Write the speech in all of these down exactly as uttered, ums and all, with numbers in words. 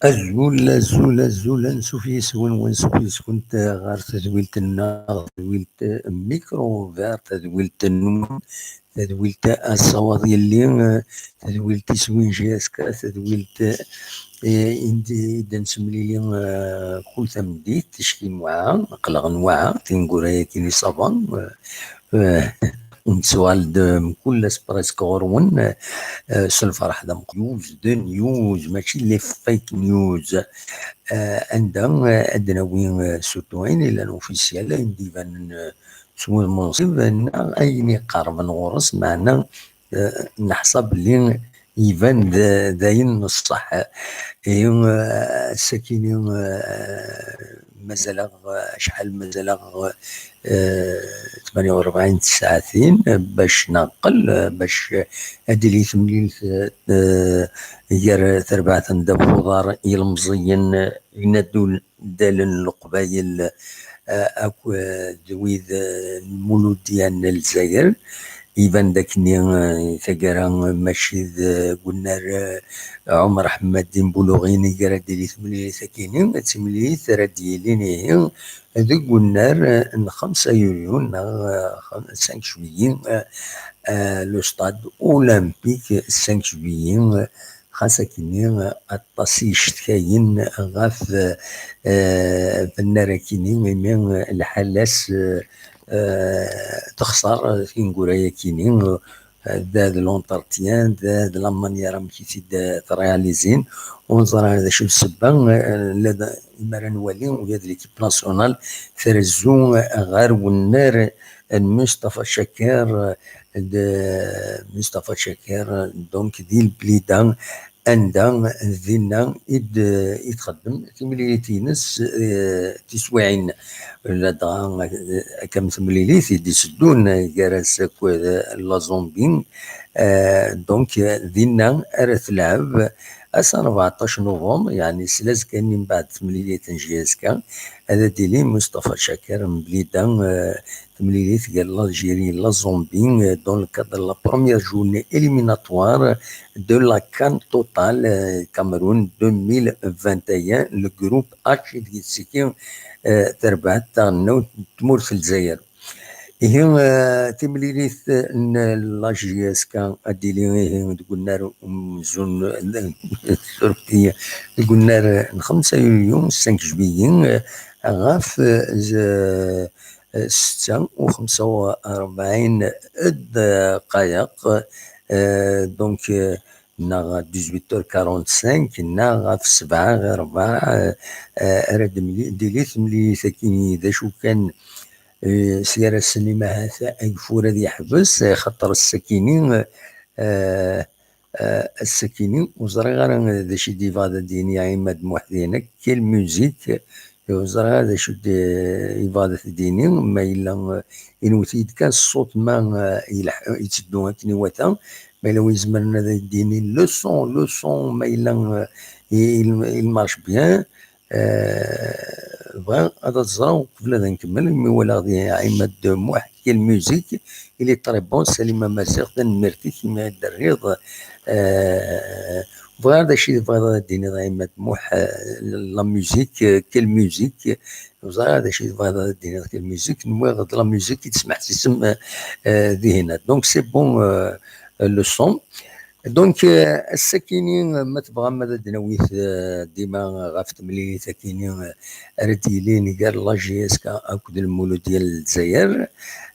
Azul, azul, azul, ansuf yes-wen, wansuf yes-kent ɣer tedwilt-nneɣ, tedwilt Micro Vert, tadwilt-nwen, tadwilt Asawaḍ Yelli, tadwilt Iswin J S K, tadwilt, eh, indi i d-nettemlili, eh, kul tameddit, ticki n waɛa, aql-aɣ n waɛa, tineggura-yagi n Iṣaban, eh, eh, nettuɣal-d mkul ass presque ɣur-wen, eh, s lferḥ d ameqyuz, de news, mačči les fake news, eh, anda, eh, ad d-nawi, eh, surtout ayen yellan officiel, ayen d-ibanen, eh, s wudem unṣib, neɣ ayen iqerben ɣur-s, meɛna, eh, neḥṣa belli iban d, d ayen n ṣṣeḥ. Ihi, eh, ass-akini, eh, mazal-aɣ, acḥal mazal-aɣ, eh, tmanya u rebɛin tsaɛtin, eh, bac neɛqel, eh, bac, eh, ad d-tili temlilt, eh, gar terbaɛt n ddabex uḍar ilemẓiyen, eh, inaddalen n Leqbayel, eh, akk, eh, d wid, eh, n Muludya n Lezzayer. Iban d akken, eh, taggara, eh, mačči d, eh, Gunnar, eh, Ɛumer Ḥemmad Din Buluɣin i ara d-tili temlilit-akini, d timlilit ara d-yilin ihi deg unnar, eh, n xemsa yulyu neɣ, eh, xam-, cinq juillet, eh, eh, le stade olympique cinq juillet, eh, xas akkenni, eh, aṭas i yecetkayen ɣef, eh, eh, bnnar-akini, imi, eh, lḥala-s, eh, eh, texṣer tineggura-yakini, eh, da d l'entretien, da d la manière amek i t-id, eh, tréalisin. Ur neẓri ara d acu d ssebba, eh, la d, imi ara nwali ula d l'équipe nationale trezzu ɣer wennar n Mustafa Chaker, eh, d Mustafa Chaker, donc di Lblida, anda dinna i d, i txeddem timlilit-ines, eh, tiswiɛin. Ladɣa, eh, akka am temlilit i d-iteddun gar-as akked la Zambie. Eh, donc, eh, dinna ara telɛeb ass-a rbeɛṭac novembre, yeɛni s lazekka-nni mbeɛd temlilit n J S K, ad d-tili Mustafa Chaker n Blida, eh, temlilit gar l'Algérie et la Zambie, eh, dans le cadre de la première journée éliminatoire de la CAN Total, eh, Cameroun deux mille vingt et un, le groupe H, deg tsikki, eh, terbaɛt taɣelnawt n tmurt n Lezzayer. Ihi, eh, timlilit n la J S K ad d-tili ihi deg unnar umzun, surfti, deg unnar n xemsa yulyu, cinq juillet, eh, ɣef, eh, z-, eh, setta u xemsa u rebɛin dqayeq, eh, donc, eh, neɣ dix-huit heures quarante-cinq, neɣ ɣef sebɛa ɣir rebɛa, eh, eh, ara d-mli-, d-tili temlilit-akini. D acu kan, eh, s gar-asen imahat ageffur ad yeḥbes, eh, xaṭer ass-akini, eh, eh, ass-akini ur ẓriɣ ara d acu i d-yebɣa ad d-yini Ɛimad Muḥ dinna, quelle musique, ur ẓriɣ ara d acu d-, yebɣa ad t-d-yini, ma yella, eh, inwet-iyi-d kan ṣṣut ma, eh, yelḥ-, yetteddu akken iwata, ma yella wi izemren ad d-yini le son, le son, ma yella, eh, il, il marche bien. Eh, bɣiɣ ad ẓreɣ uqbel ad nkemmel, mi walaɣ di Ɛimad Muḥ, quelle musique, il est très bon, Salim Amaziɣ, tanemmirt-ik imi i d-terriḍ. Eh, bɣiɣ d acu i tebɣiḍ ad d-tiniḍ a Ɛimad Muḥ, eh, la musique, eh, quelle musique, ur ẓriɣ d acu i tebɣiḍ ad d-tiniḍ, quelle musique, nwiɣ d la musique i tesmeḥsisem, eh, eh, dihinna. Donc c'est bon, eh, le son. Donc, eh, ass-akini, ma tebɣam ad d-nawi, eh, dima ɣef temlilit-akini, eh, ara d-yilin gar la J S K akked Lmuludya n Lezzayer,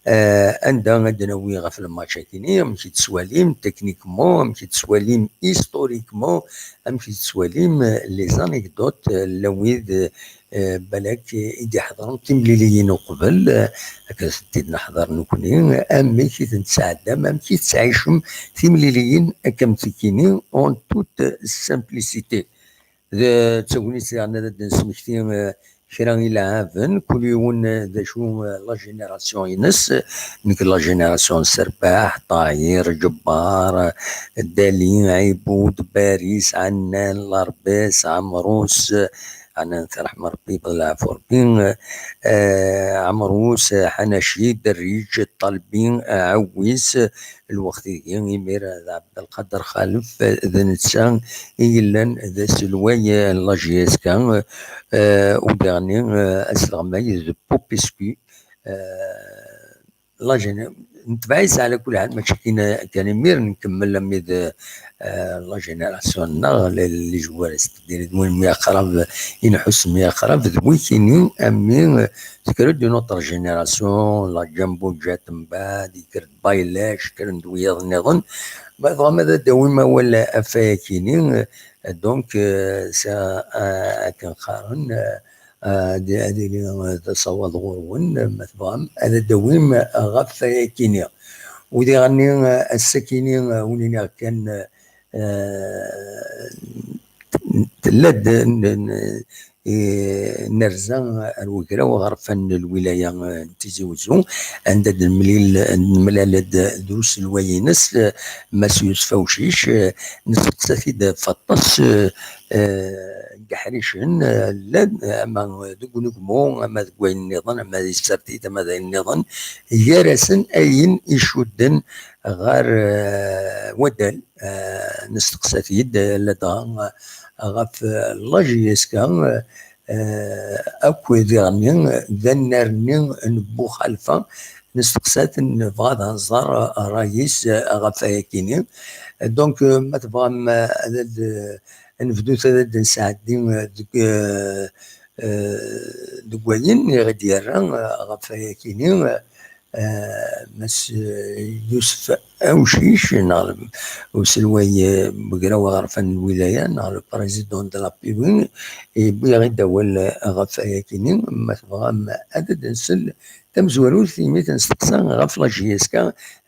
eh, anda ad d-nawi ɣef lmatch-akini, amek i tt-tettwalim techniquement, amek i tt-tettwalim historiquement, amek i tt-tettwalim, eh, les anecdotes, eh, la wid, eh, eh, balak, eh, i d-iḥeḍren timliliyin uqbel, eh, akken ad tent-id-neḥḍer nekkni, amek i tent-tesɛeddam, amek i tettɛicem timliliyin akka am tikini, en toute simplicité. D tagnit yerna ad d-nesmekti, eh, kra n ileɛɛaben, kul yiwen, eh, d acu, eh, la génération-ines, nekk la génération n Serbaḥ, Ṭahir, Ǧebbar, eh, Dali, Ɛibud, Baris, Ɛennan, Larbas, Ɛemrus, eh, Ɛnan, terḥem Rebbi, d leɛfu Rebbi. Eh, Ɛemrus Ḥanaci, Derriǧ Ṭalbi, Ɛawis, lweqt-igi, imir d Ɛebdelqader Xalef, d netta i yellan d aselway n la J S K, eh, u diɣenni, eh, asleɣmay d Popescu, eh, la géné-, netbeɛ-itt ɛla kul ḥal, mačči kina kan imir, nkemmel ami d, eh, la génération-nneɣ, les, les joueurs, c'est-à-dire d win mi aqrab i nḥuss mi aqrab, d wikini, ami, eh, tekker-d une autre génération, la Djambo ǧǧat mbeɛd, yekker-d Baylac, kkren-d wiyaḍ nniḍen. Ma tebɣam ad d-tawim awal ɣef wayakini, eh, donc, eh, sa, eh, akken qqaren, eh, ad, ad iliɣ d asawaḍ ɣur-wen, ma tebɣam, ad d-tawim ɣef wayakini. U diɣenni, ass-akini, wen-iniɣ kan, eh, tella-d n-, n-, eh, nerza ar ugraw aɣerfan n lwilaya, eh, n Tizi Wezzu, anda d-nemlil-, nemlal-d d uselway-ines, eh, Mass Yusef Awcic, eh, nesteqsa-t-id ɣef waṭas, eh, eh, n yeḥricen, eh, llan, eh, ama deg unegmu, ama deg wayen nniḍen, ama di tsertit, ama d ayen nniḍen, gar-asen ayen icudden ɣer, eh, waddal, eh, nesteqsa-t-id, eh, ladɣa, eh, ɣef, eh, la J S K, eh, akk diɣenni d annar-nni n Buxalfa, nesteqsa-t, nebɣa ad nẓer ṛṛay-is, eh, ɣef wayakini. Donc, eh, ma tebɣam, eh, ad, ad, eh, nebdu ad d-nesɛeddi, eh, deg, eh, eh, deg wayen i ɣ-d-yerra, eh, ɣef wayakini, eh, Mass, eh, Yusef Awcic, neɣ le-, uselway, eh, n ugraw aɣerfan n lwilaya, neɣ le président de la P W, yewwi-aɣ-id awal, eh, ɣef wayakini, ma tebɣam ad d-nsel tamezwarut imi t-nesteqsa ɣef la J S K,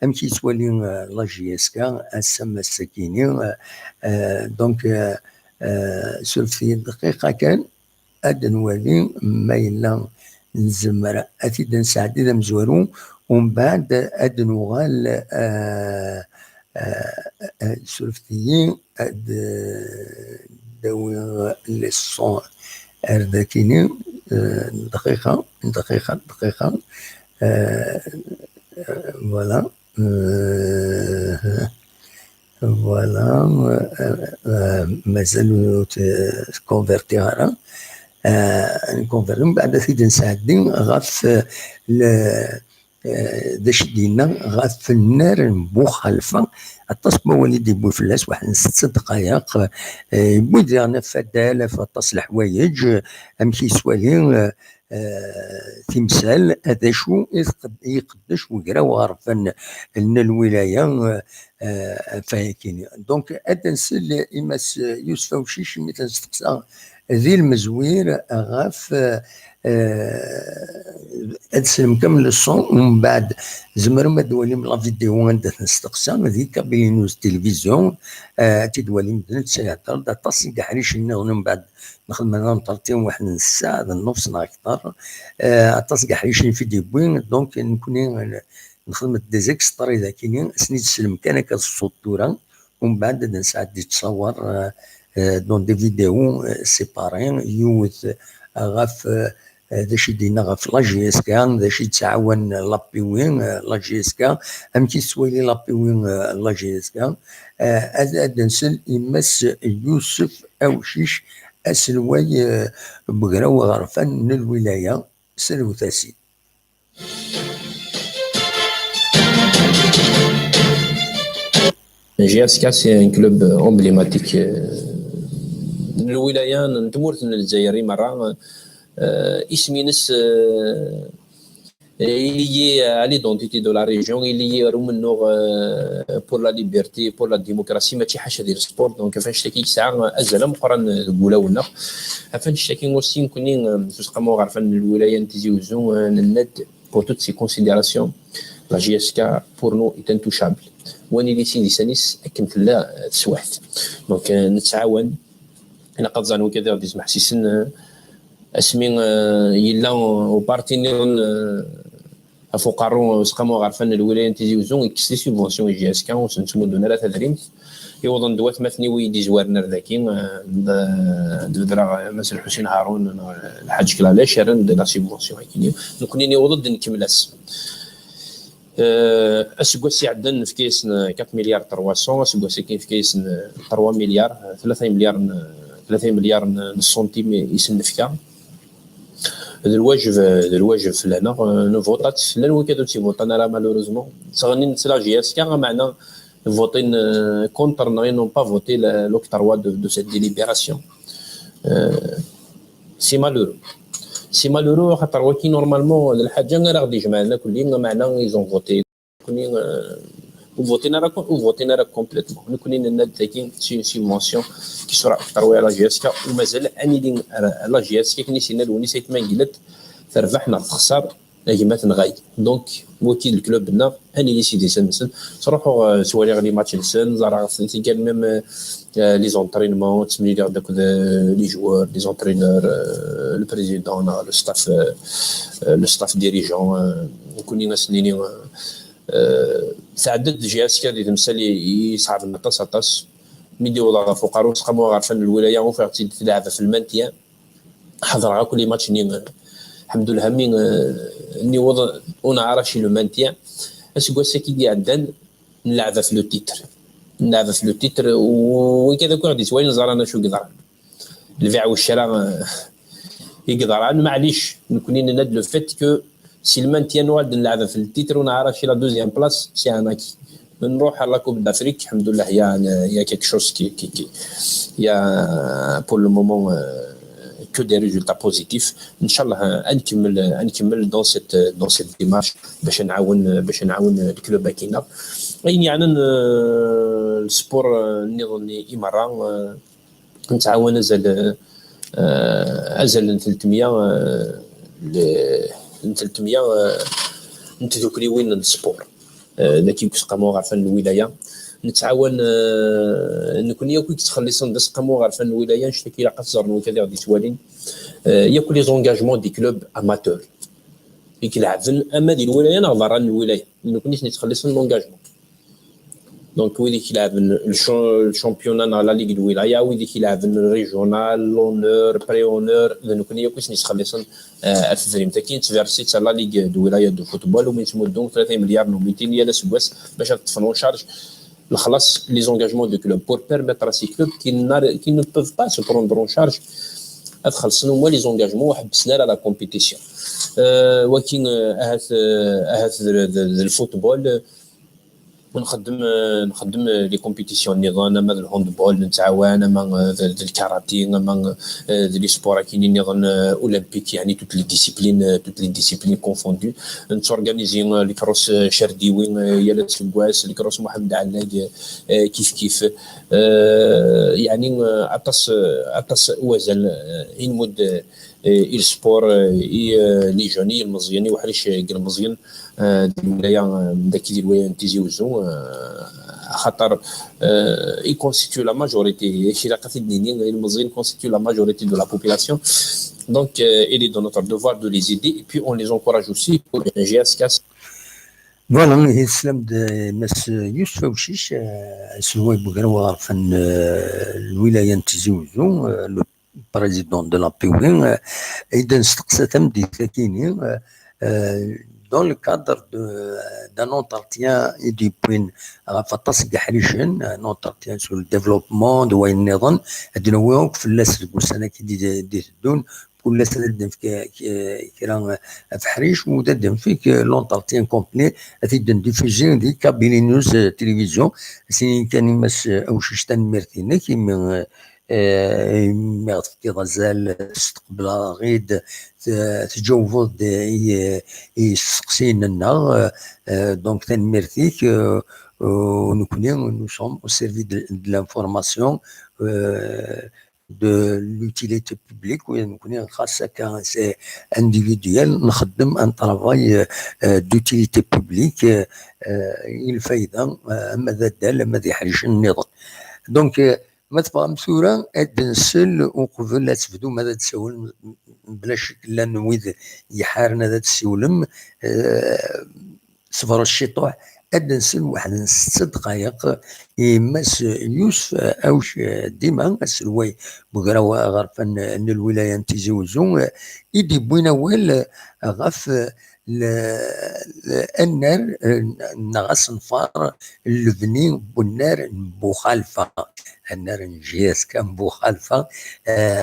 amek yettwali, eh, la J S K ass-a, ass-akini, eh, eh, donc, eh, eh, surfet-iyi dqiqa kan, ad nwali ma yella nezmer ad t-id-nesɛeddi d amezwaru, umbeɛd ad nuɣal, eh, eh, eh, surfet-iyi ad, eh, d-awiɣ le son ar dakini, eh, dqiqa, dqiqa, dqiqa, eh, eh, voilà. Eh, voilà, eh, eh, mazal ur t-, tkonvertiɣ ara. Eh, nkonverti, mbeɛd ad t-id-nesɛeddi ɣef, eh, le-, eh, d acu i d-yenna ɣef unnar n Buxalfa. Aṭas n wawal i d-yewwi fell-as, waḥed n setta dqayeq. Eh, yewwi-d diɣen ɣef waddal, ɣef aṭas n leḥwayeǧ, eh, amek yettwali, eh, eh, timsal, d acu i tqed-, i iqeddec ugraw aɣerfan n lwilaya, eh, eh, ɣef wayakini. Donc, ad nsel i Mass Yusef Awcic, imi t-nesteqsa di lmezwir ɣef, eh, ad teslem kamel le son, umbeɛd tzemrem ad twalim la vidéo anda t-nesteqsa di Kabylie News Télévision, eh, ad t-id-twalim d netta ihedder-d aṭas n yeḥricen nniḍen, umbeɛd nexdem un entretien waḥed n ssaɛa d nnefs neɣ akteṛ. Eh, aṭas n yeḥricen i d-yewwi, donc nekkni, eh, nexdem-d des extraits dakini, ad sen-id-teslem kan akka ṣṣut tura, umbeɛd ad nesɛeddi ttṣawer, eh, eh, dans des vidéos, eh, séparées, yiwet, eh, ɣef, eh, d acu i d-yenna ɣef la J S K, d acu i d-tettɛawan la P W, eh, la J S K, amek i tettwali la P W, eh, la J S K. Eh, ad, ad nsel i Mass Yusef Awcic, aselway, eh, n ugraw aɣerfan n lwilaya, srewt-as-id. J S K, c'est un club emblématique, euh, n lwilaya, n tmurt n Lezzayer i merra. Euh, isem-ines, euh, il est lié à l'identité de la région, il est lié ar umennuɣ, euh, pour la liberté, pour la démocratie, mačči ḥaca di le sport. Donc, ɣef annect-agi yesɛa azal ameqqran deg wulawen-nneɣ. Ɣef annect-agi aussi, nekkni, euh, s useqqamu aɣerfan n lwilaya n Tizi Wezzu, euh, nenna-d pour toutes ces considérations, la J S K, pour nous, est intouchable. Wa nili s idisan-is akken tella, euh, teswiɛt. Donc, euh, nettɛawan, ilaq ad ẓren wigad i ɣ-d-ismeḥsisen, euh, asmi, euh, yella, euh, uparti nniḍen, euh, ɣef uqerru Useqqamu Aɣerfan n Lwilaya n Tizi Uzzu, yekkes les subventions i J S K, ur sen-ttmuddun ara tadrimt. Iwḍen-d watmaten-iw i yi-d-izwaren ar daki, eh, d-, d-bedreɣ, eh, Mass Lḥusin Harun, neɣ, eh, Lḥaǧ Klalac, rran-d la subvention akkenni. Nekni niweḍ-d, nkemmel-as. Eh, aseggas iɛeddan nefka-yasen quatre milliards trois cents, aseggas-agi nefka-yasen, eh, trois milliards, eh, tlata imelyar n, tlata imelyar n, n ṣṣuntim i sen-nefka. D lwajeb, d lwajeb fell-aneɣ, eh, nvuṭa-tt. Llan wigad ur tt-ivuṭan ara, malheureusement. Ttɣennin s la J S K, meɛna votin, eh, contre, neɣ ils n'ont pas voté la, l'octroi de, de cette délibération. Eh, c'est malheureux. C'est malheureux, xaṭer waki, normalement, d lḥaǧa ara ɣ-d-ijemɛen akkenni, meɛna ils ont voté. Nekni, eh, ur votin ara, ur votin ara complètement. Nekni nenna-d tagi, c'est une subvention qui sera octroyée à la J S K, u mazal ad nili ar la J S K, akken i s-yenna Lewnis Ayt Mengellat, terbeḥ neɣ texṣer, a gma tenɣa-yi. Donc, waki d le club-nneɣ, ad nili s idis-nsen. Ttruḥuɣ, eh, ttwaliɣ les matchs-nsen, ẓerreɣ-ten, tikkal même, eh, eh, les entraînements, ttemliliɣ-d akked, eh, les joueurs, les entraîneurs, eh, le président, neɣ le staff, eh, eh, le staff dirigeant, eh, nekni ad s-nini, eh, eh, tɛedda-d J S K di temsal i, i iṣeɛben aṭas, aṭas. Mi d-iwḍeɣ ɣef uqerru Useqqamu Aɣerfan n Lwilaya, ufiɣ-tt-id tleɛɛeb ɣef lmantiya. Ḥeḍreɣ akk les matchs-nni, eh, ḥemdullah, mi, eh, niweḍ u neɛrac le maintien. Aseggas-agi i d-iɛeddan, nleɛɛeb ɣef le titre. Nleɛɛeb ɣef le titre, u wigad akk i ɣ-d-ittwalin ẓran acu i yeḍran. Lbiɛ u ccra, eh, i yeḍran, maɛlic, nekni nenna-d le fait que si le maintien nuɣal-d nleɛɛeb ɣef le titre u neɛrac la deuxième place, c'est un acquis. Nruḥ ar la Coupe d'Afrique, ḥemdullah, il y a, il y a quelque chose qui, qui, qui, il y a pour le moment, euh, que des résultats positifs. Inchallah, euh, ad nkemmel, ad nkemmel dans cette, dans cette démarche, bac ad nɛawen, bac ad nɛawen le club-agi-nneɣ. Ayen yeɛnan, euh, le sport, euh, nniḍen i, i merra, euh, nettɛawan azal, euh, azal n telt mya, euh, le-, n telt mya, euh, n tdukliwin n sport. Euh, dagi deg Useqqamu Aɣerfan n Lwilaya. Nettɛawan, euh, nekni akk i yettxelliṣen d Aseqqamu Aɣerfan n Lwilaya, annect-agi ilaq ad t-ẓren wigad i ɣ-d-ittwalin. Euh, yakk les engagements des clubs amateurs i ileɛɛben ama di lwilaya neɣ berra n lwilaya. Nekni i sen-yettxelliṣen l'engagement. Donc, wid i ileɛɛben le cha-, le championnat neɣ la ligue de wilaya, wid i ileɛɛben le régional, l'honneur, pré-honneur, d nekni akk i sen-yettxelliṣen, eh, ar tedrimt-agi. Nettversi-tt ar la ligue de wilaya de football, umi nettmuddu tlata imelyar n umitin yal aseggas bac ad ṭṭfen en charge lexlaṣ les engagements du club pour permettre à ces clubs qui n'a-, qui ne peuvent pas se prendre en charge ad xellṣen au moins les engagements, ur ḥebbsen ara la compétition. Eh, waki, eh, ahat, eh, ahat d, d, d le football, eh, nxeddem, eh, nxeddem, eh, les compétitions nniḍen, ama d le handball nettɛawan, ama, eh, d, d le karaté, ama, eh, d les sports akkin nniḍen, eh, olympiques, yeɛni toutes les disciplines, eh, toutes les disciplines confondues. Nettorganisi, eh, le cross, eh, Cerdiwi, eh, yal aseggas, le cross Mohamed Allaj, eh, kif kif. Eh, yeɛni, eh, aṭas, eh, aṭas n wazal, eh, i nmudd, eh, i le sport, eh, i, eh, les jeunes, i yilmeẓyen, i uḥric, eh, n yilmeẓyen, eh, di lwilaya, eh, dagi di lwilaya n Tizi Uzzu, eh, axaṭer, eh, i constitue la majorité, ilaq ad t-id-nini, ilmeẓyen constitue la majorité de la population. Donc, eh, il est de notre devoir de les aider et puis on les encourage aussi pour J S K. Voilà, teslam-d, eh, Mass Youssouf Awcic, eh, aselway n ugraw aɣerfan, eh, n lwilaya n Tizi Uzzu, eh, le président de l'A P W, eh, i d-nesteqsa tameddit-agi-ni, eh, eh, dans le cadre de, d'un entretien i d-yewwin ɣef aṭas n yeḥricen, un entretien sur le développement, d wayen nniḍen, ad d-nawi akk fell-as deg ussan-agi d, d-iteddun, kul ass ad d-nefk, eh, kra, eh, ɣef ḥric, u ad d-nefk, eh, l'entretien complet, ad t-id-ndiffuzi di Kabylie News, eh, télévision. Sini kan i Mass, eh, Awcic, tanemmirt-inek, imi, eh, eh, imi ɣ-tefkiḍ azal, testeqbleḍ-aɣ-id, t-, tǧawbeḍ-d i, i isteqsiyen-nneɣ, eh, eh, donc tanemmirt-ik, eh, eh, nekni, nous sommes au service de, de l'information, eh, de l'utilité publique, u nekni xas akka c'est individuel, nxeddem un travail, euh, euh, d'utilité publique, euh, euh, i lfayda, euh, ama d addal, ama d yeḥricen nniḍen. Donc, euh, Ma tebɣam tura ad d-nsel uqbel ad tebdum ad d-tessawlem, bla ccek llan wid iḥaren ad d-tessiwlem, eh, ṣebret ciṭuḥ, ad d-nsel waḥed n setta dqayeq i Mass Yusef Awc, dima aselway n ugraw aɣerfan n lwilaya n Tizi Uzzu, i d-iwwin awal ɣef l-, l-, annar, eh, neɣ asenfar n lebni n unnar n Buxalfa. Annar n J S K n Buxalfa, eh,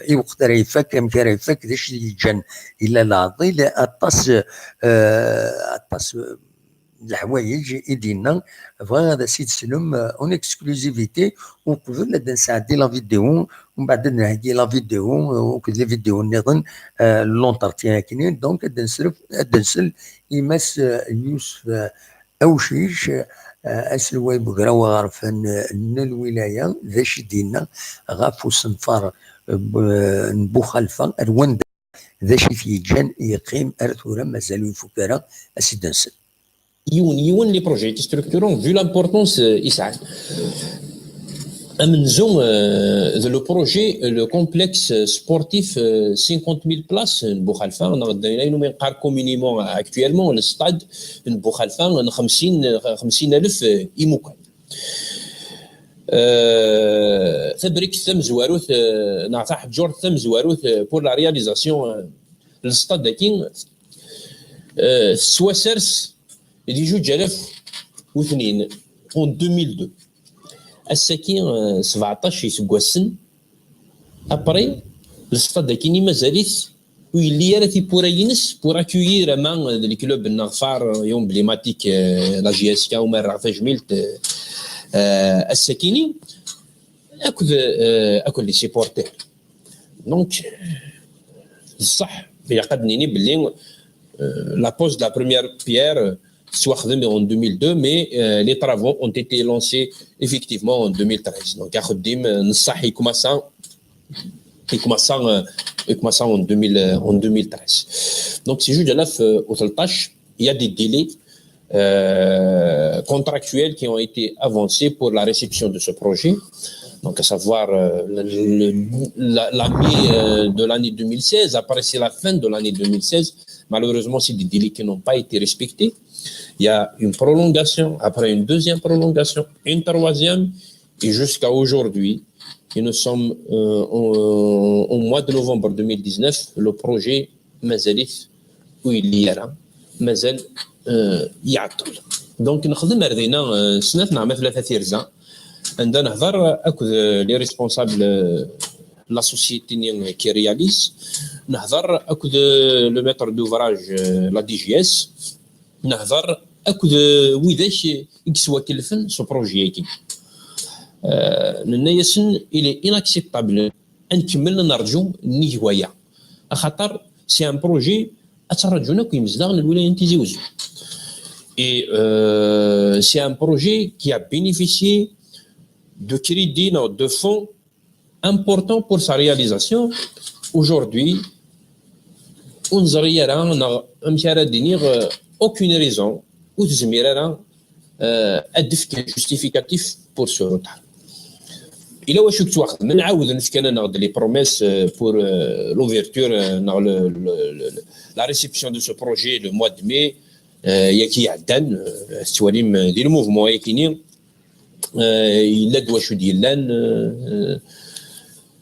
i weqt ara ifak, amek ara ifak, d acu i yeǧǧan, illa leɛḍil, aṭas, eh, aṭas, eh, leḥwayeǧ i d-yenna, bɣiɣ ad as-id-slem, eh, en exclusivité, uqbel ad d-nesɛeddi la vidéo, umbeɛd ad d-nheggi la vidéo, eh, akked les vidéos nniḍen, eh, l'entretien akkenni, donc ad d-nsel, ad d-nsel i Mass, eh, Yusef, eh, Awcic, eh, aselway n ugraw aɣerfan, eh, n lwilaya, d acu i d-yenna ɣef usenfar, eh, n Buxalfa, ar wanda d acu i t-yeǧǧan yeqqim ar tura mazal ur ifuk ara, ad s-id-nsel. Yiwen, yiwen les projets qui structurants, vu l'importance, euh, i sɛan. Amenzu, euh, de le projet, euh, le complexe sportif, euh, cinquante mille places, euh, n Buxalfa, neɣ d ayen umi neqqar communément actuellement, le stade n Buxalfa, n xemsin, xemsin alef, euh, imukan. Euh, tabrikt tamezwarut, euh, neɣ taḥeǧǧurt tamezwarut, euh, pour la réalisation, euh, n le stade-agi, euh, tettwasers di juǧ alaf u tnin, en deux mille deux. Ass-agi, euh, sebɛeṭṭac iseggasen après, le stade-agi-nni mazal-it ur yelli ara tiwwura-ines pour accueillir ama d les clubs-nneɣ phares et emblématiques, euh, la J S K, umarreɣ tajmilt, euh, euh, ass-agi-nni, akked, euh, akked les supporters. Donc, d ṣṣeḥ, ilaq ad d-nini belli, euh, la pose de la première pierre, euh, tettwaxdem en deux mille deux, mais, euh, les travaux ont été lancés effectivement en deux mille treize. Donc, axeddim, euh, n ṣṣeḥ, il commença, il commença, euh, il commença en deux mille, euh, en deux mille treize. Donc, si juge de l'œuf, euh, au tleṭṭac, il y a des délais, euh, contractuels qui ont été avancés pour la réception de ce projet. Donc, à savoir, euh, le, le, la, la mi, euh, de l'année deux mille seize, après c'est la fin de l'année deux mille seize. Malheureusement, c'est des délais qui n'ont pas été respectés. Il y a une prolongation, après une deuxième prolongation, une troisième, et jusqu'à aujourd'hui, et nous sommes, euh, au, au mois de novembre deux mille dix-neuf, le projet mazal-it ur yelli ara, mazal, euh, iɛeṭṭel. Donc, nexdem ar dina, euh, snat neɣ ma tlata tirza, anda nehder akked, euh, les responsables, euh, la société-nni qui réalise, nehder akked, euh, le maître d'ouvrage, euh, la D G S, nehder akked, euh, widak i yeswakellfen s uprojet-agi. Euh, nenna-yasen, il est inacceptable ad nkemmel ad nerǧu nnig waya. Axaṭer c'est un projet ad t-rajun akk yimezdaɣ n lwilaya n Tizi Uzzu. Et, euh, c'est un projet qui a bénéficié de crédits, non, de fonds importants pour sa réalisation. Aujourd'hui, ur neẓri ara, neɣ amek ara d-iniɣ, euh, aucune raison ur tezmir ara, euh, ad d-tefk justificatif pour ce retard. Ila wacu yettwaxedmen, ɛawden fkan-aneɣ-d les promesses, euh, pour, euh, l'ouverture, euh, neɣ le, le, le, la réception de ce projet le mois de mai, euh, yagi iɛeddan, euh, tettwalim, euh, di le mouvement-agi-nni, euh, yella-d wacu d-yellan, euh,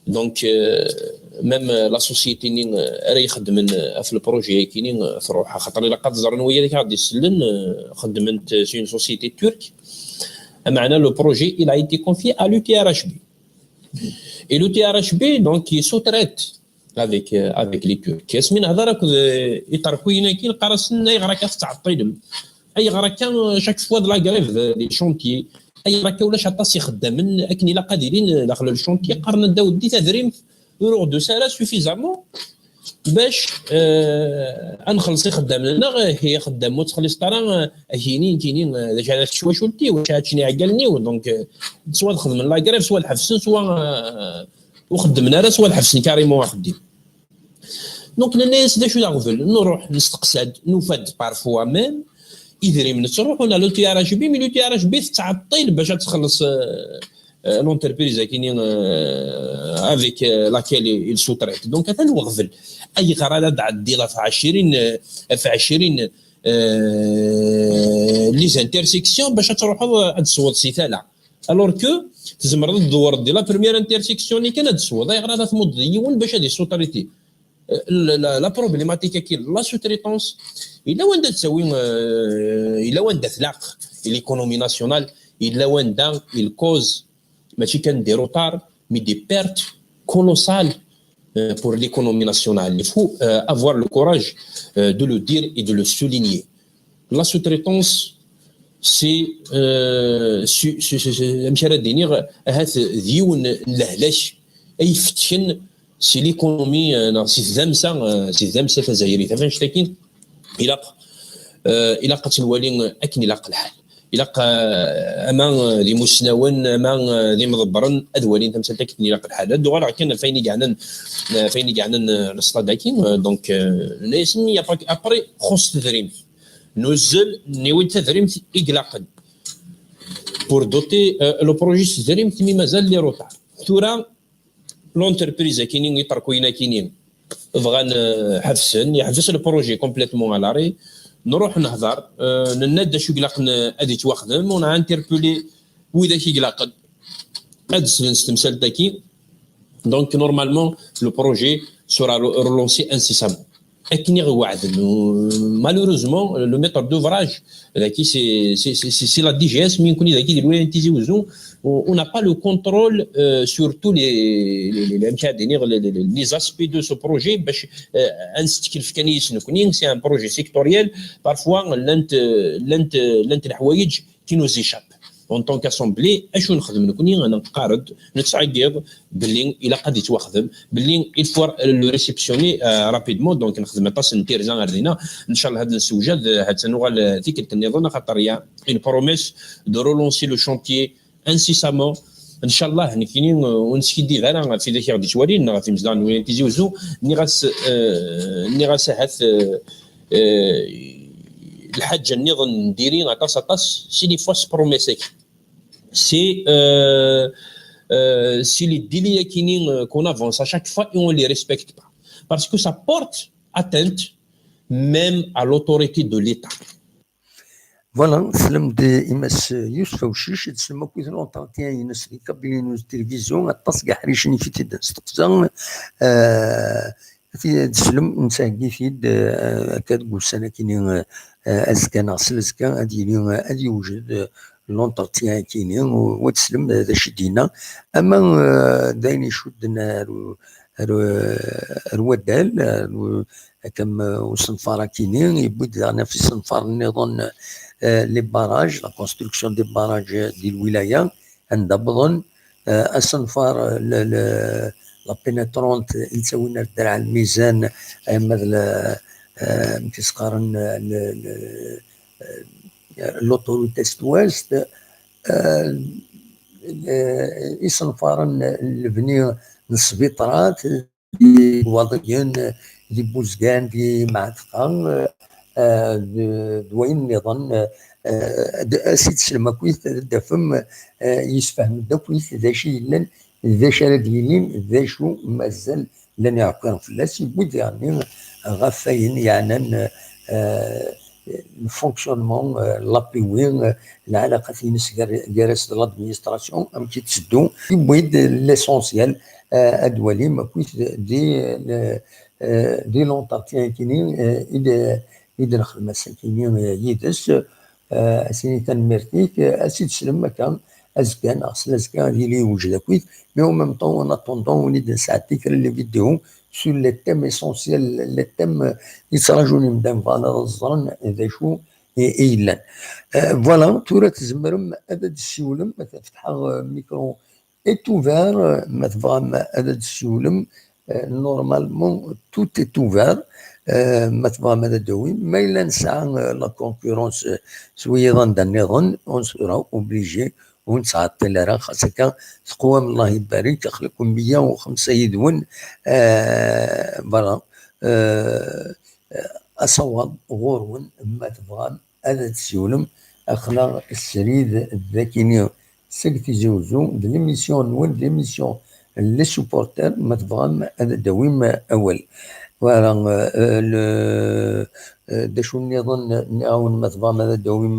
donc, euh, même, euh, la société-nni, euh, ara ixeddmen, euh, ɣef le projet-agi-nni, euh, truḥ, axaṭer ilaq ad ẓren wid i aɣ-d-isellen, euh, xeddment, euh, c'est une société turque. Ameɛna, le projet, il a été confié à l'U T R H B. Et l'U T R H B, donc, il sous-traite avec, euh, avec les Turcs. Asmi nehder akked, euh, iṭerkuyen-agi, neqqar-asen, ayɣer akka tettɛeṭṭilem? Ayɣer akka, euh, chaque fois de la grève, euh, des chantiers? Ayɣer akka ulac aṭas ixeddamen akken ilaq ad ilin, euh, daxel le chantier? Qqaren-d, a weddi, tadrimt ur aɣ-d-tusi ara suffisamment bac, euh, ad nxelleṣ ixeddamen-nneɣ. Ihi, ixeddamen ur ttxelliṣen ara, euh, akini, nekini, euh, d acu ara tečč twacult-iw, d acu ara ččen iɛeggalen-iw. Donc, euh, soit ad xedmen la grève, soit ad ḥebsen, soit, euh, ur xeddmen ara, soit ad ḥebsen carrément axeddim. Donc, nenna-yas, d acu d aɣbel? Nruḥ, nesteqsa-d, nufa-d parfois même idrimen ttruḥun à l'U T R H B, mais l'U T R H B tettɛeṭṭil bac ad txelleṣ, euh, euh, l'entreprise akini, euh, avec, euh, laquelle il sous-traite. Donc atan weɣbel. Ayɣer ara d-tɛeddiḍ ɣef ɛecrin, euh, ɣef ɛecrin, euh, les intersections bac ad truḥeḍ ad tesweḍ si tala, alors que tzemreḍ ad tdewreḍ di la première intersection-nni kan ad tesweḍ. Ayɣer ara tmudeḍ yiwen bac ad yessutraiti? Euh, la, la, la problématique-agi, la sous-traitance, yella wanda tettawi, euh, yella wanda tlaq l'économie nationale, yella wanda il cause mačči kan des retards, mais des pertes colossales, euh, pour l'économie nationale. Il faut, euh, avoir le courage, euh, de le dire et de le souligner. La sous-traitance, c'est, euh, c'est, c'est, c'est, c'est, amek ara d-iniɣ, ahat d yiwen n lehlak ay ifetken si l'économie, euh, neɣ si tdamsa, euh, si tdamsa tazzayrit. Ɣef annect-agi, ilaq, euh, ilaq ad tt-nwali akken ilaq lḥal. Ilaq, euh, ama, euh, d imusnawen, ama, euh, d imḍebbren, ad walin tamsalt akken ilaq lḥal. Ad uɣaleɣ kan ɣef wayen i yeɛnan, euh, ɣef wayen i yeɛnan, euh, le stade-agi, euh, donc, euh, nenna-yasen, après, après, txuṣṣ tedrimt. Nuzzel, niwi-d tadrimt i ilaqen pour doter, euh, le projet s tedrimt, mi mazal les retards. Tura, l'entreprise akini, iṭerkuyen akini, bɣan, euh, ḥebsen, yeḥbes le projet complètement à l'arrêt. Nruḥ nehḍer, euh, nenna-d d acu i ilaqen, euh, ad yettwaxdem, on a interpellé widak i ilaqen ad d-slen s temsalt-agi. Donc, normalement, le projet sera re-, relancé incessamment. Akken i ɣ-weɛden. Malheureusement, le maître d'ouvrage, daki, c'est, c'est, c'est, c'est la D G S, mais on connaît daki, on, on n'a pas le contrôle, euh, sur tous les, les, les, les, les aspects de ce projet. Bac, euh, ad nesteklef kan yis-nekkni, c'est un projet sectoriel. Parfois, llant, llant, llant leḥwayeǧ qui nous échappent. En tant qu'assemblée, acu nexdem nekkni? Neqqar-d, nettɛeggiḍ belli ilaq ad yettwaxdem, belli il faut le réceptionner, euh, rapidement. Donc nexdem aṭas n tirza ar dinna. Ncallah ad nessewjad, euh, ad nuɣal, euh, tikkelt nniḍen, axaṭer il y a une promesse de relancer le chantier incessamment. Ncallah, nekkini, euh, ur neskiddib ara ɣef widak i ɣ-d-yettwalin neɣ ɣef yimezdaɣen n Tizi Uzzu. Nniɣ-as, euh, nniɣ-as ahat, euh, euh, lḥaǧa nniḍen n diri aṭas, aṭas, c'est les fausses promesses-agi. C'est, euh, euh, c'est les délais akini, euh, qu'on avance à chaque fois et on les respecte pas. Parce que ça porte atteinte même à l'autorité de l'État. Voilà, teslem-d i Mass Yousef Awcic, teslem akkit l'entretien-ines di Kabylie News Télévision, aṭas n yeḥricen i k-id-nesteqsa. Euh, Ad teslem, nettheggi-t-id, eh, akka deg ussan akini, eh, azekka neɣ s lezkka ad yili, eh, ad yewjed, eh, l'entretien akini, u ad teslem, eh, d acu i d-yenna. Ama, eh, d ayen icudden ar, ar, ar waddal, ar, akka am, eh, usenfar akini, yewwi-d daɣen ɣef isenfaren nniḍen, eh, les barrages, la construction des barrages, eh, di lwilaya, anda wwḍen, eh, asenfar, eh, le, le, la pénétrante i yettawin ar Dderɛ Lmizan, eh, ma d le, eh, amek i s-qqaren, eh, le, le, eh, l'autoroute est-ouest, eh, eh, isenfaren n lebni n sbiṭrat, di Iwaḍiyen, di Buzgan, di Mɛatqa, eh, d, d wayen nniḍen, eh, d, ad s-id-teslem akkit, ad d-tafem, eh, yessefhem-d akkit d acu yellan, d acu ara d-yilin, d acu mazal llan iɛekkiren fell-as, yewwi-d daɣen ɣef wayen yeɛnan, eh, le fonctionnement, eh, l'A P W, eh, lɛalaqat-ines gar, gar-as d l'administration, amek i tetteddu, yewwi-d l'essentiel, eh, ad d-twalim akkit di, eh, di l'entretien-agi, eh, i d, i d-nexdem ass-agi, eh, yid-s. Eh, ad s-nini tanemmirt-ik, eh, ad s-id-teslem akka azekka neɣ s lazekka ad yili yewjed akkit, mais en même temps, en attendant, ad wen-id-nesɛeddi kra n les vidéos sur les thèmes essentiels, les thèmes, eh, yettraǧun imdanen bɣan ad ẓren d acu i, i yellan. Eh, voilà, tura tzemrem ad d-tessiwlem, ad fetḥeɣ, eh, micro est ouvert, eh, ma tebɣam ad d-tessiwlem, eh, normalement, tout est ouvert, eh, ma tebɣam ad d-tawim. Ma yella nesɛa, eh, la concurrence, eh, s wiyaḍ anda nniḍen, ur nesɛi obligé, ur nettɛeṭṭil ara, xas akka teqwam, Allah ibarek, aql-iken meyya u xemsa yid-wen, eh, voilà, eh, asawaḍ ɣur-wen, ma tebɣam ad d-tessiwlem, aql-aɣ srid d akini, seg Tizi Uzzu, d l'émission-nwen, d l'émission Les Supporters, ma tebɣam ad d-tawim awal. Voilà, euh, le, euh, d acu nniḍen, nniɣ-awen ma tebɣam ad d-tawim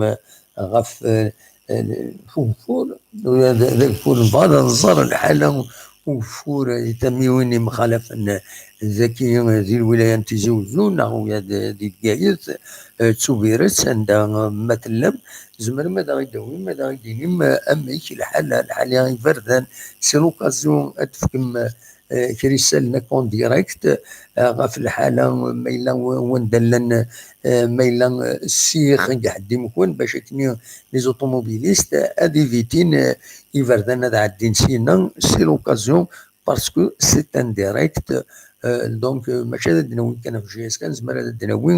ɣef, euh, euh, ugeffur, d, d ageffur, nebɣa ad nẓer lḥala ugeffur, eh, tamiwin yemxalafen, eh, dagi, eh, di lwilaya n Tizi Uzzu, neɣ ula d, di Bgayet, eh, d Tubiret, anda, eh, ma tellam, tzemrem ad aɣ-d-tawim, ad aɣ-d-tinim, eh, amek lḥal, lḥal iberdan, c'est l'occasion ad tefkem, eh, kra isallen akk en direct, eh, ɣef lḥala, ma yella w-, wanda llan, eh, ma yella, eh, ssix deg ḥedd imekwan, bac akken les automobilistes ad éviter, eh, iberdan ad ɛeddin syin, c'est l'occasion parce que c'est un direct, euh, donc, euh, mačči ad d-nawi kan ɣef J S K, nezmer ad d-nawi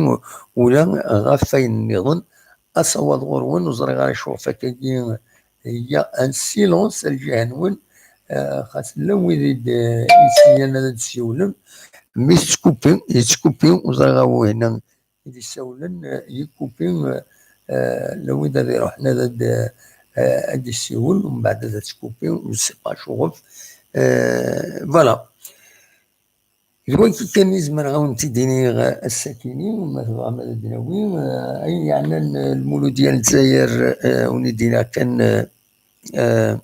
ula ɣef wayen nniḍen. Asawaḍ ɣur-wen, ur ẓriɣ ara acu ɣef wakkagi, il y a un silence ar lǧiha-nwen, euh, xas llan wid i d-, i d-yeslan ad d-siwlen, mi tettkupi, yettkupi, ur ẓriɣ ara winna i d-issawlen, eh, yekkupi, eh, eh, la wid ad iruḥen ad, ad, eh, ad d-issiwel, umbeɛd ad tkupi, ur sais pas acuɣef. Eh, voilà. D wagi kan i zemreɣ ad wen-t-id-iniɣ, eh, ass-akini, ma tebɣam ad d-nawi, eh, ayen yeɛnan, eh, Lmuludya n Lezzayer, eh, wen-id-iniɣ kan, eh, eh,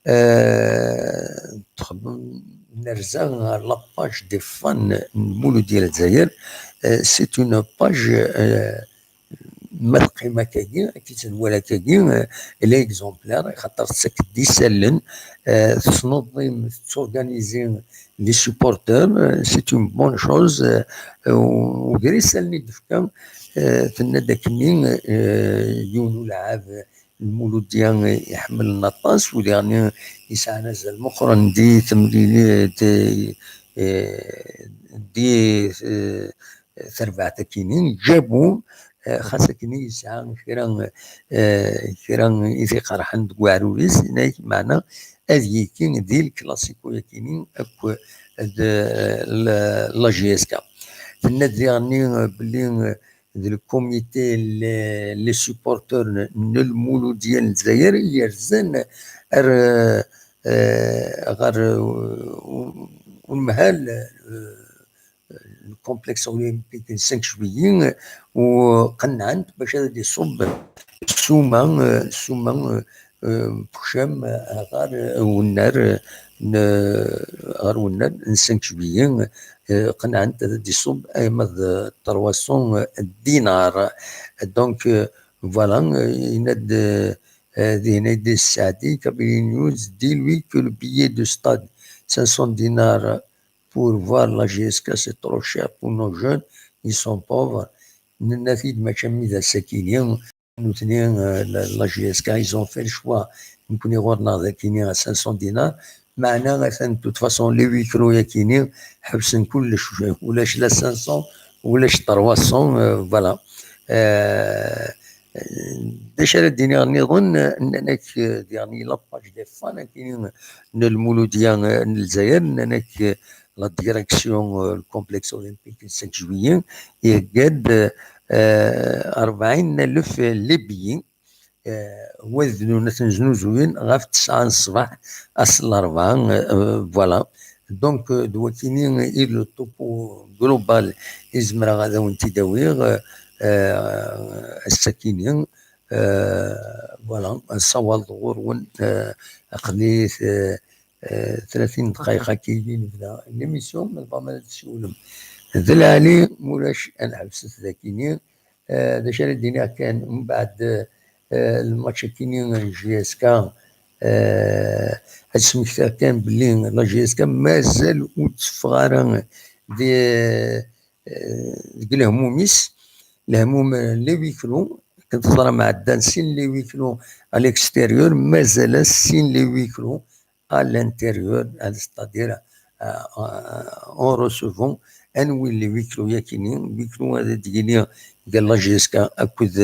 eh, txeddem, nerza ɣer la page des fans n Lmuludya n Lezzayer. Eh, c'est une page, eh, ma teqqim akkagi, akken tt-nwala akkagi, eh, elle est exemplaire, xaṭer tettak-d isallen, eh, tesneḍ, tettorganizi les supporters, eh, c'est une bonne chose, eh, u-, ugar isallen i d-tefka, eh, tenna-d akkenni, eh, yiwen ulɛab, Lmuludya iḥemmlen aṭas, u diɣen yesɛan azal meqqren di temlilit, eh, di, eh, terbaɛt akini, Jabu, eh, xas akini yesɛa kra, eh, kra i t-iqerḥen deg uɛrur-is, yenna-yak meɛna ad yekki di lklasiko akini akk d la, la J S K. Tenna-d diɣenni belli, eh, d lkumiti, les, les supporters n, n Lmuludya n Lezzayer i yerzan ar, eh, ɣer, eh, unemhal, eh, le complexe olympique n cinq juillet, u qennɛent bac ad d-iṣubb ssuma, eh, ssuma, eh, eh, bekcam, eh, ɣer, eh, wennar, eh, n, ɣer wennar n cinq juillet, eh, qennɛent ad d-iṣubb arma d trois cents dinars. Donc, eh, voilà, eh, yenna-d, eh, dihin Idris Saɛdi, Kabylie News, dis-lui que le billet de stade cinq cents dinars pour voir la J S K, c'est trop cher pour nos jeunes, ils sont pauvres. Nenna-t-id mačči am d ass-akini, nutni, euh, la, la J S K, ils ont fait le choix. Nekni ɣur-neɣ d akini à cinq cents dinars. Meɛna atan, de toute façon, les huis clos-yakini ḥebsen kullec, ulac la cinq cents, ulac trois cents, euh, voilà. Euh, d acu ara d-iniɣ nniḍen? Nnan-ak, euh, diɣen la page des fans akini n Lmuludya, euh, n Lezzayer, nnan-ak, euh, la direction, euh, le complexe olympique n cinq juillet, ihegga-d, euh, rebɛin alef les billets, euh, wa d-nnun ad ten-znuzuyen ɣef tesɛa n ṣṣbeḥ ass n larebɛa, euh, voilà. Donc, euh, d wakini i le topo global i zemreɣ ad awen-t-id-awiɣ, euh, euh, ass-akini, euh, voilà, asawaḍ ɣur-wen, euh, aql-i, euh, eh, tlatin dqayeq akka i nebda l'émission, ma tebɣam ad tessiwlem d lɛali, mulac ad nḥebset dakini. Eh, d acu ara d-iniɣ kan, mbeɛd, eh, lmatch akini n J S K, eh, ad smektiɣ kan belli la J S K mazal ur d-teffeɣ ara di, eh, deg lehmum-is, lehmum, eh, les huis clos, akken teẓram ɛeddan sin les huis clos à l'extérieur, mazal-as sin les huis clos à l'intérieur, c'est-à-dire, euh, euh, en recevant anwi les huis clos yakini, huis clos ad d-yili gar la J S K akked,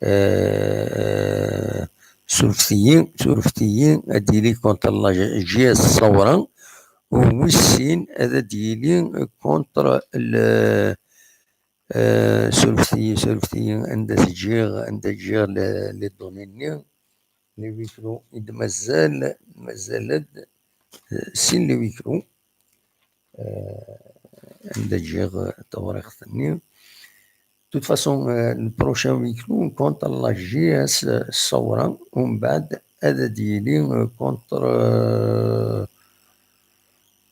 euh, surfet-iyi, surfet-iyi, ad d-yili contre la J S Saoura, u wis sin ad d-yili contre le, euh, surfet-iyi, surfet-iyi, anda t-ǧǧiɣ, anda ǧǧiɣ le, les données-nni. les huis clos i d-mazal, mazal-d, euh, sin les huis clos. Euh, anda ǧǧiɣ, euh, tawriqt-nni. De toute façon, euh, le prochain huis clos contre la J S, euh, Sawra, umbeɛd ad d-yili, euh, contre, euh,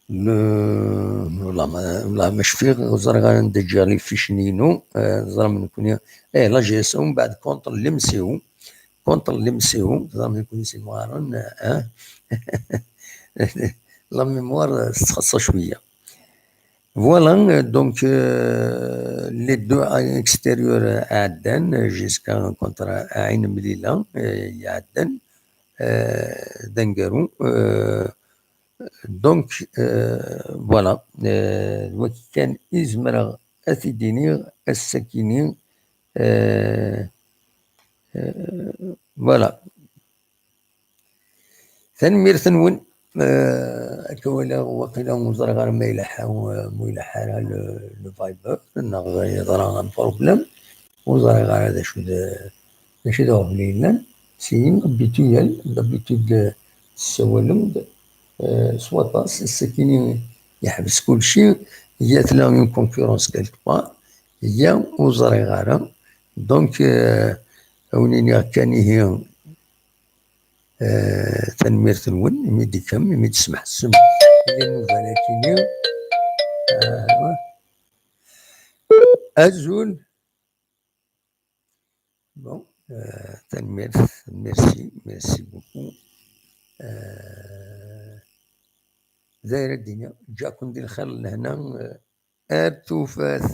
le, والله ما، والله ما cfiɣ, ur ẓriɣ ara anda ǧǧiɣ les fiches-nni-inu, euh, teẓram nekkni, eh, la J S, umbeɛd contre l'M C O, contre l'M C O, teẓram nekkni s imɣaren, hein. La mémoire, euh, tettxaṣṣa cwiya. Voilà, euh, donc, euh, les deux extérieurs, euh, ɛeddan, euh, jusqu'à contre Ɛin Mlila, euh, iɛeddan, euh, d aneggaru, euh, donc, euh, voilà, euh, d wagi kan i zemreɣ ad t-id-iniɣ ass-akini, euh, euh, voilà. Tanemmirt-nwen. Euh, akka walaɣ, waqila ur ẓriɣ ara ma ilaḥḥa, ma ilaḥḥa ara le, le Viber, neɣ yeḍra un problème. Ur ẓriɣ ara d acu d, d acu d aɣbel yellan. Syin, habituel, d'habitude, euh, tessawalem-d, euh, s waṭas, ass-akini yeḥbes kulci, ya tella une concurrence quelque part, ya ur ẓriɣ ara. Donc, euh, a wen-iniɣ kan ihi, euh, tanemmirt-nwen, imi d-tekkam, imi d-tesmeḥsem i nnuba-agi-nni. Euh, azul. Bon, euh, tanemmirt, merci, merci beaucoup. Euh, d ayen ara d-iniɣ, ǧǧiɣ-ken di lxir, lehna, euh, ar tufat.